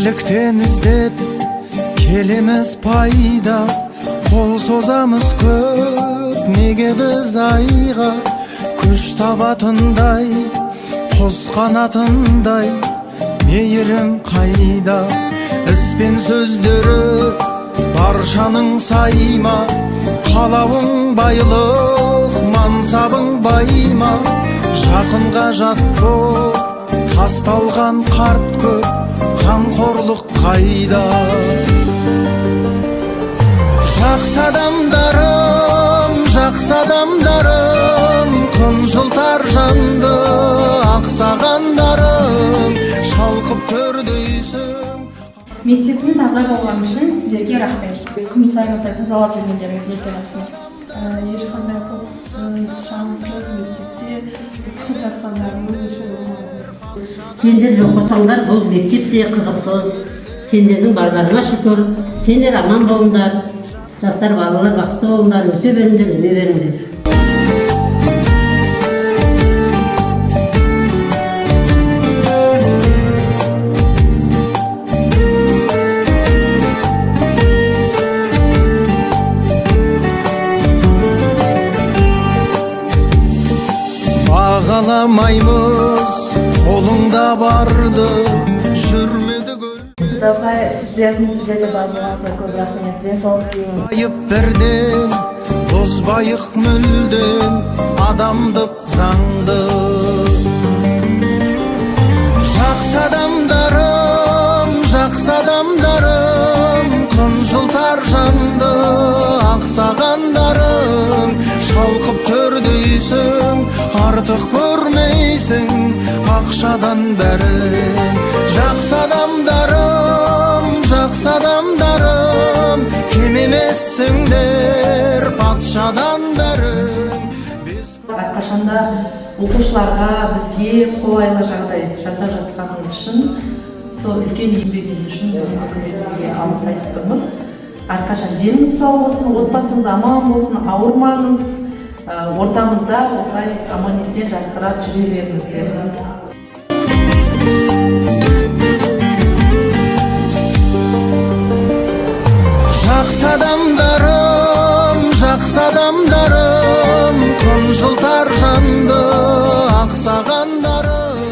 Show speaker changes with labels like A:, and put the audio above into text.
A: Тірліктен іздеп келеміз пайда, қол созамыз көп, неге біз айға? Күш табатындай, құс қанатындай мейірім қайда? Іс пен сөздері баршаның сай ма? Қалауың байлық, мансабың бай ма? Жақынға жат боп тасталған қарт көп, қамқорлық қайда? Жақсы адамдарым, жақсы адамдарым, қынжылтар жанды ақсағандарым, шалқып төрдейсің.
B: Мектептің таза болғаны үшін сіздерге рахмет.
C: Күн сайын осылай тазалап жүргендеріңізге үлкен рахмет.
D: Ешқандай қоқыссыз, шаңсыз мектепте күтіп жатқандарыңыз үшін алғыс.
E: Сендер жоқ болсаңдар, бұл мектеп те қызықсыз. Сендердің барларыңа шүкір. Сендер аман болыңдар, жастар, балалар, бақытты болыңдар, өсе беріңдер, өне беріңдер.
A: Бағаламаймыз қолыңда барды, жүрмедік
C: Апай, сіздердің бізде де бар болғаныңызға көп рахмет. Денсаулық тілеймін.
A: Айып бірден бұзбайық мүлдем адамдық заңды. Жақсы адамдарым, жақсы адамдарым, қынжылтар жанды ақсағандарым, шалқып төрдейсің, артық көрмейсің ақшадан бәрін. Жақсы адамдарым, жақсы адамдарым, кем емессіңдер патшадан бәрін.
F: Әрқашанда оқушыларға, бізге қолайлы жағдай жасап жатқаныңыз үшін, сол үлкен еңбегіңіз үшін бүгінгі күнде сізге алғыс айтып тұрмыз. Әрқашан деніңіз сау болсын, отбасыңыз аман болсын, ауырмаңыз, ортамызда осылай аман есен жарқырап жүре беріңіздер.
A: Жақсы адамдарым, жақсы адамдарым, қынжылтар жанды ақсағандарым.